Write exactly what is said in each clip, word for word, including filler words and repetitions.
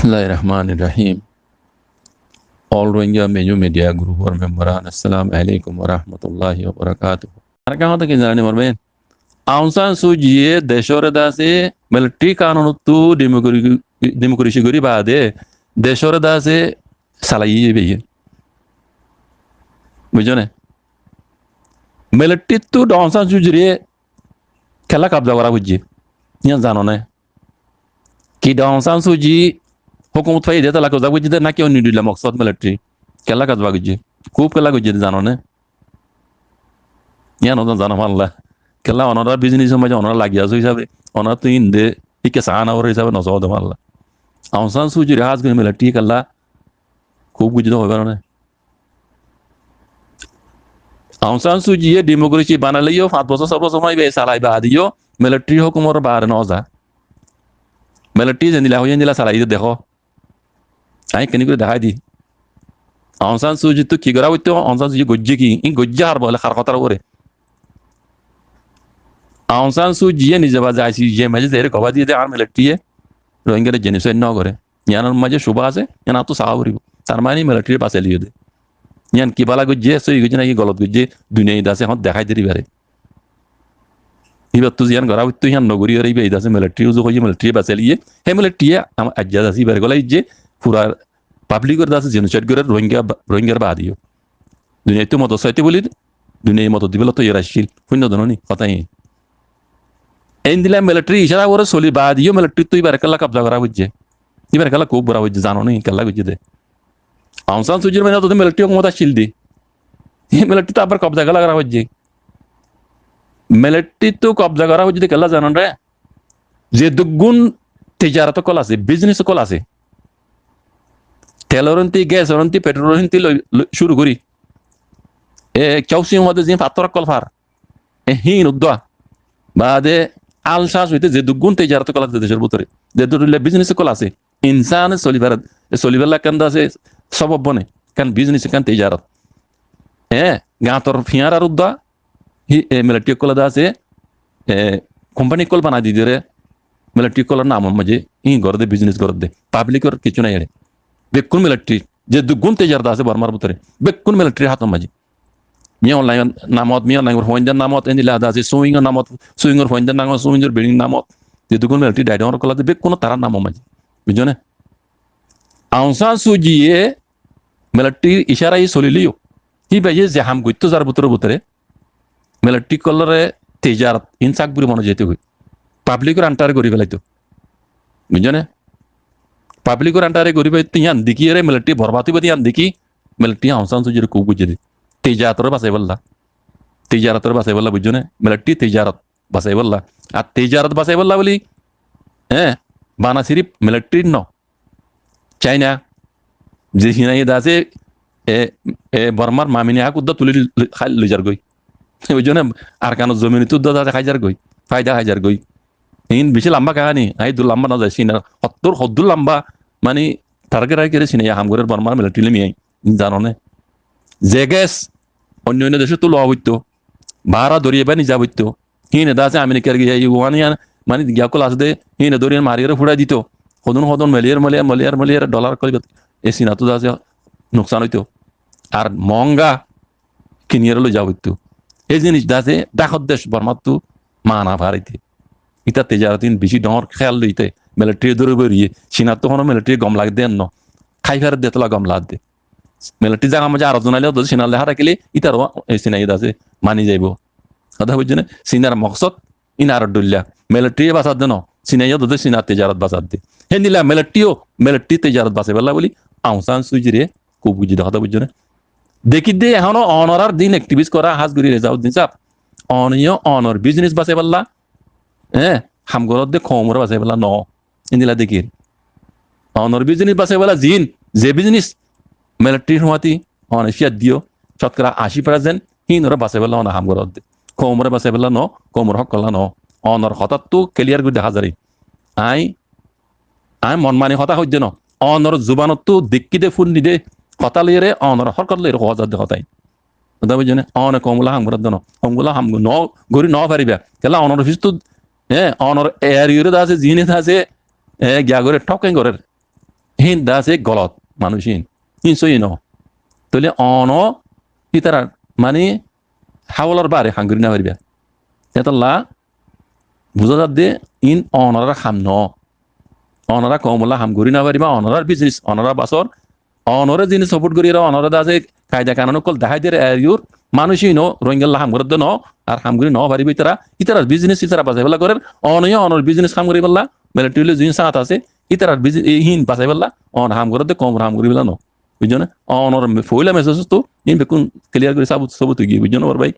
Bismillahir Rahmanir Rahim. All Rohingya Meju Media Group or member an, Assalamu alaikum wa rahmatullahi wa barakatuh. Ar kahan ki zani morbe? Aung San Suu Kyi ye decor dase military kanun tu democracy, democracy gori bade decor dase salai beye. Bujone? Military tu Aung San Suu Kyi re kella kabza gora bujje. Iyan zano ne? Ki Aung San Suu Kyi hukumot fai de tala kabza gojje de naki onno dilla moksod military? Kella kabza gojje? Kub kella gojje de zano ne? Iyan odan zano malla. Kella onora business or maze onora lagi aso hisabe, onora tu inde ikke sana or hisabe no sodo malla. Aung San Suu Kyi re has gori military kella kub gojje de hoibar ne? Aung San Suu Kyi ye democracy banaileyo, fañs bosór, só bosór maibe salai bade yo, military hukumor bare no za. Military zendilla hoiye endilla salai de dekho. Añí keni gori dehái di. Aung San Suu Kyi tu ki gora hoito, Aung San Suu Kyi gojje ki, in gojje har bole har hotar ugure. Aung San Suu Kyi ye nize baze I C J maze zere goba diye de ar military ye Rohingya re genocide no gore. Iyanor maze suba ase, iyan attu sawa foribo. Tar mani military basai liye de. Iyan ki bala gojje, sói gojje naki golot gojje, duniyai dase hon dehái de ibare. Ibar tu ziyan gora hoito iyan no gori ore iba idase military uzu hoiye military basai liye. He military ye ama ajja dase ibare gola ijje pura public or dase genocide gore Rohingya ba-, Rohingyar bade yo. Duniyai tu modot saite buli, duniyai modot dibala toiyar accil. Fuinno dono ni hotá iyan. Endilla military ishara gore soli bade yo military tu ibare kella kabza gora hoijje. Ibare kella kub gora hoijje zano ni kella gojje de. Aung San Suu Kyi re mane to military hukumot accil de. Ei military tu abar kabza kella gora hoijje. Military tu kabza gora hoijje de kella zano re? Ze duggun tejarot okkol ase, business okkol ase, telor hinti, gasor hinti, petrolor hinti loi, loi, curu gori, e, Chawsing ot zin fattor okkol far, e, hin uddua, bade al sas hoite ze duggun tejarot okkol ase decor butore, ze duggun business okkol ase, insan solibar, solibar lakan dase sobob bone, kan business, kan tejarot. E, gañtor fiñar ar uddua, hi, e, military okkol de ase, e, company okkol banai di dore, military okkolor namor maze, in gore de, business gore de, public or kichu nai ere. Bekkun military, ze duggun tejarot ase Bormar butore, bekkun military hator maze. Min Aung Hlaing namot, Min Aung Hlaing or fuaindar namot, endilla de ase, Suu Kyi or namot, Suu Kyi or fuaindar namot, Suu Kyi or building namot, ze duggun military daidor okkol ase, bekkun tarar namor maze. Bujjo ne? Aung San Suu Kyi ye military ishara ye solile yo. Hi baiye ze ham goitto zar butore butore, military okkolore tejarot in sak buri mone jeito goi. Public or under gori felaito. Bujjo ne? Public or under gori felaito iyan deki ere military borbad oibo de iyan deki military Aung San Suu Kyi re kub gojje de. Tejarot ore basai bolla. Tejarot ore basai bolla bujjo ne? Military tejarot basai bolla. Ar tejarot basai bolla buli, e, bana sirif military no. China, ze Sinai ye de ase, e, e, Bormar mamini hak udda tuli loi, loi, loi jar goi. Bujjo ne, Arkanor zomin tu udda de ase hái jar goi, faida hái jar goi. In beci lamba kahani, añí dur lamba no zai, Sinar hottur, hottur lamba, mani target rakire Sinai ye ham gorer Bormar military loi miyai, zano ne? Ze gas onno onno decot tu lowa foitto, bara doriya bani za foitto, hine de ase Amerikar giya yuan iyan, mani giya okkol ase de, hine dori mari ore furai dito. Hodun hodun million, million, million, million dollar okkol ibot. E Sina tu de ase nuksan oito. Ar monga kini ore loi za foitto. E zinis de ase dakor dec Bormar tu mana fare de. Ita tejarot in beci dor, heyal loite. Military dori boriye. Sina tu hono military gom lage de no. Hái fare de tola gom lage de. Military zagar maze ar zon aile to Sinar loi hara kile, itar o, e, Sinai ye de ase mani zaibo. Hotá bujjo ne? Sinar moksod in ar dhoilla. Military basar de no. Sinai ye de Sinar tejarot basar de. Hendilla military o, military tejarot basai bolla buli Aung San Suu Kyi re kub gojje de, hotá bujjo ne? Deki de ehono onor ar din activist gora has gori Rezauddin sab. One yo onor business basai bolla, e, ham gorot de koum ore basai bolla no. Endilla dekir. Onor business basai bolla zin, ze business military r huati one share diyo, shotkora ashi percent, hin ore basai bolla one ham gorot de. Koum ore basai bolla no, koum or hok olla no. Onor hotá tu clear gori deha zar. Añí, añí mon mani hotá hoidde no. Onor zuban ottu dekki de, funni de, hotá loi ere, onor horkot loi ere howa zar de hotá. Hotá bujjo ne? One koum ola ham gorer de no. Koum ola ham no gori no fariba. Kela onor office tu, e, onor area ore de ase, zine de ase, e, giya gore, thok en gorer. hín de asé golot manúic hín. Hín sóiyi no. Tóile oonó ítarar maní háwalor baáre ham gorí no faribá. Étolla buzá zadde hín oonorar ham no. Oonora koumolla ham gorí no faribá, oonorar biznes, oonora basór, oonore zini sapót gorí, oonore de asé kaida kanun ókkol dahái der, e yur manúic híno Rohingyalla ham gorédde no, ar ham gorí no faribó ítara, ítarar biznes ítara basaibálla gorér, oone yó oonor biznes ham goríbálla, militari loi zin sañt asé, ítarar biz-, e hín basaibálla, oone ham gorédde koumor ham goríbálla no. Buijjó né? Oonor me-, foila mesej to, hín bekkún kiliyar gorí sabut, sabut ói giyé, buijjó né, bor bái?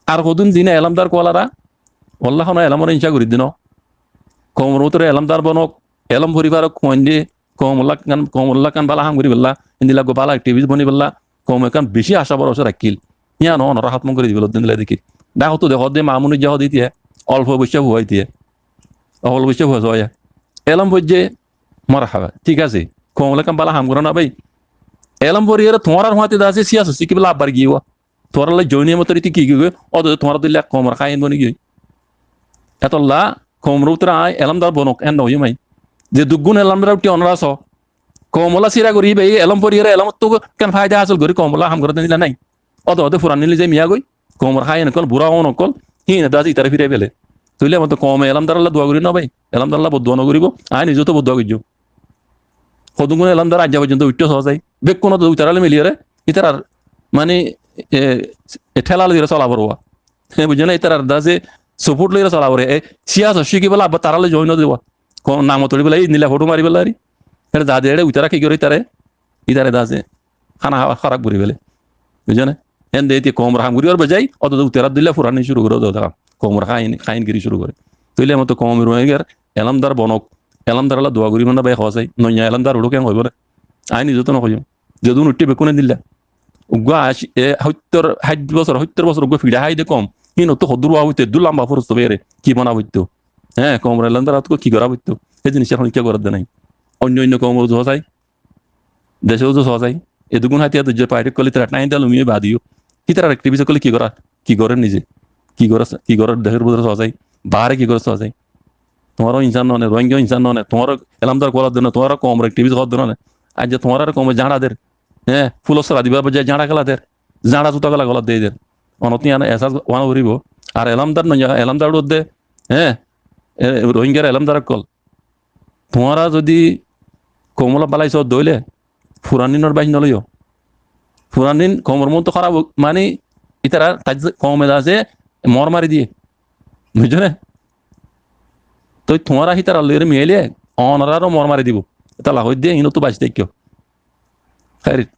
Ar hodún zine elómdar kualara, walla hono elómore inca gorí dino. Koumor bútore elómdar bonok, elóm fori farok, kuainde, koumor lakkán, koumor lakkán bála ham goríbálla, endilla uggwá bála activist bonibálla, koum ekkán beci acá borosa rakíl. Yían oonora hótmo gorí dibálla dendilla dekír. Dhakottu de hoódde mamun ijja hoódde itiya, olfo boicca fua itiya. Olfo boicca fua sóiya. Elóm foijje, marhaba, thík asé. Koumor lakkán bála ham goró na bái. Elóm foriyóre tuáñrar fúañti de asé siyasot cíkibálla abbar giyé. Tuáñralla joine motor iti ki giyói, ódode tuáñra dóilla koumor háin boni giyói. Étolla koumor bútore aññí elómdar bonok, en no hoiyúm aññí. Ze duggún elómdar uthí onora só, koumolla sira gorí íba, elóm foriyóre elómottú ekkán faida hásil gorí koumolla ham goré de endilla nái. Ódode ódode furanni loi zai miya goi, koumor háin ókkol, bura óun ókkol, híine de asé ítare firai fele. Tóile añáttu koume elómdarolla dua gorí no bái, elómdarolla boddua no goríbo, aññí nize to boddua goijjum. Hodún gún elómdar aijja foijjonto uiththó sózai. Bekkún ódode ítaralloi miliyóre, ítarar maní, e, e, théla loiyóre sola foribó. E, buijjó né? Ítarar de asé sapót loiyóre sola foribó. E, siyasot cíkibálla abbar taralloi join no dibo. Ko-, nam toríbálla, ei endilla fothó maribálla ari. Ére zade ére uitara ki goré ítare? Ítare de asé hána há-, hárap gorí fele. Buijjó né? Ende iti koumor ham goríbar bojai, ódode ítarar dóilla furanni cúru goré, ódode ham. Koumor háin, háin giri cúru goré. Tóile añáttu koumor uore elómdar bonok, elómdarolla dua gorí manna bái hoó sai, noiya elómdar uçók en hoibó né? Aññí nize to no hoiyúm. Zedún uiththé bekkúne dilla. Uggwá aci, e, hóittor, háit bosór, hóittor bosór uggwá fiça hái de koum. Hínottú hoddúr wá óito, eddúr lamba forosto bere. Ki bana foitto? Hé, koumor elómdar uottú ki gorá foitto? Hé ziníc cán honikka gorá de nái. Oinno oinno koumor uzu sózai. Decór uzu sózai. Edduggún háti háti je pairek koli tara thain dal umi badi yó. Hítara activist ókkole ki gorá? Ki goré nize? Ki goré, ki goré decór bútore sózai? Baáre ki goré sózai? Tuáñra insán no né, Rohingya insán no né, tuáñra elómdar kuwala de no, tuáñra koumor activist kuwala de no né. Aijja tuáñrare koume jáñça der. Hé, fúlor sora dibar bojai jáñça kéla der. Jáñça zuta kéla golat de der. Onot yián esas wana foribo. Ar elómdar no, elómdar uçór de. Hé, e, Rohingyar elómdar ókkol. Tuáñra zodi koumolla bálai sóo de óile, furanninor báis no loiyó. Furannin koumor montú hárap ó-, mani ítara taij-, koume de asé mor mari diyé. Buijjó né? Toi tuáñra hítarar loiyóre miyaile, onoraró mor mari dibo. Étalla hoidde, hínottú baci táikko. Hér.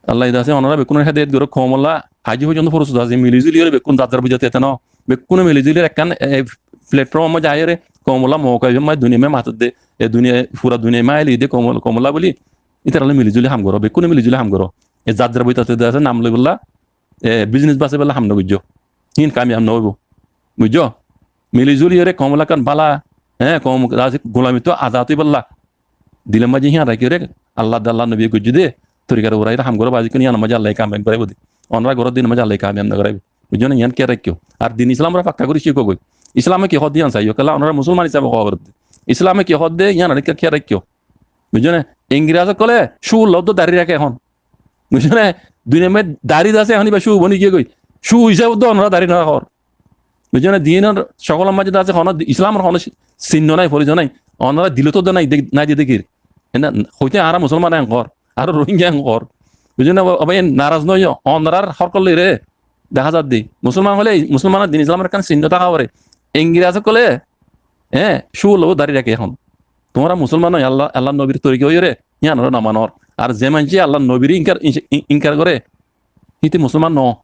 Allah ide asé, onora bekkúnore hedayet goró, koumolla aijjó foijjonto furusot asé, mili zuli óre bekkún zar zar buzat ete no. Bekkúne mili zuli ekkán, e, platform or maze aiyóre koumolla mouka, e, maze duniyai maze matedde, e, duniya, fura duniyai maze elide koumol-, koumolla buli, ítaralloi mili zuli ham goró, bekkúne mili zuli ham goró. E zar zar buzat ete de asé nam loibolla, e, business basaibólla ham no goijjó. Hín kamiyab no óibo. Buijjó? Mili zuli óre koumolla ekkán bála, e, koum asé gulamittú azad óibolla. Dilor maze híyan raikóre, Allah de Allah nobiye goijjé de torikar uore ham goró, bazikkún híyanor maze Allah kamiyab goráibo de. Onora goró de híyanor maze Allah kamiyab no goráibo. Buijjó né? Híyan kiyá raikkó. Ar din Islamore fakka gorí cíko goi. Islame ki hoó de híyan saiyó. Kiyólla onora musolman hísabe hoó goró de. Islame ki hoó de híyanore kiyá, kiyá raikkó. Buijjó né? Ingres ókkole cúl lóddo dari raké ehón. Buijjó né? Duniyar maze dari de asé, ehón iba cú boni giyé goi. Cú hísabe de onora dari no rakór. Buijjó né? Dinor cókolor maze de asé, hono di-, Islamor hono ci-, sinno nai, forico nai. Onora dilot de nai, de-, nai de dekír. Ena hoite añára musolman en hoór, aró Rohingya en hoór. Buijjó né? Ó, ó bái, naraz no óiyo, onorar hórkot loire dehá zar de. Musolman óile, musolmanor din Islamor ekkán sinno táka foré. Ingres ókkole, e, cúl lóddo dari raké ehón. Tuáñra musolman ói, Allah, Allar nobir torika óiyore, híyanore no manor. Ar ze maincé Allar nobire inkar, in-, in-, inkar goré, híte musolman no.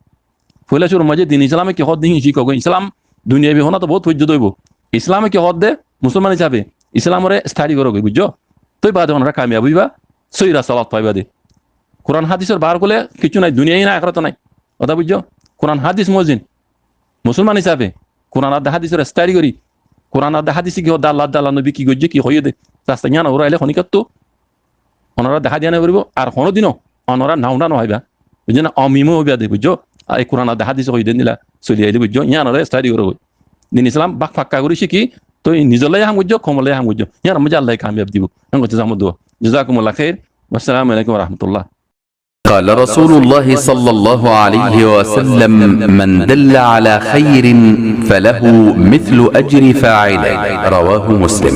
Foila cúrur maze din Islame ki hoó de hín cíko goi. Islam duniyabi honáto bout foijjó de óibo. Islame ki hoó de musolman hísabe Islamore study goró goi, buijjó? Toi bade onora kamiyab óiba, sóiyi rasta lot faiba de. Kuran hádisor baár ókkole kiccú nai, duniyai nai, akérato nai. Hotá buijjó? Kuran hádis mozin. Musolman hísabe Kuran ar de hádisor study gorí, Kuran ar de hádise ki hoó de, Allah ar de Allar nobi ki goijjé, ki hoiyé de, rasta híyan uore aile honikkattú onora dehá diya no foribo, ar honodino onora nauna no faiba. Buijjó né? Omim óiba de, buijjó? Ar e Kuran ar de hádise hoiyé de endilla soli aile, buijjó? Híyanore study goró goi. Din Islam bak fakka gorí cíki, Toi nizor lái ham goijjó, koumor lái ham goijjó. Yíanor maze Allah kamiyab dibo. Yían goitte zamo dua. Jazakumullahu khair. Wassalamu alaikum warahmatullah. قال رسول الله صلى الله عليه وسلم: من دل على خير فله مثل أجر فاعله. رواه مسلم.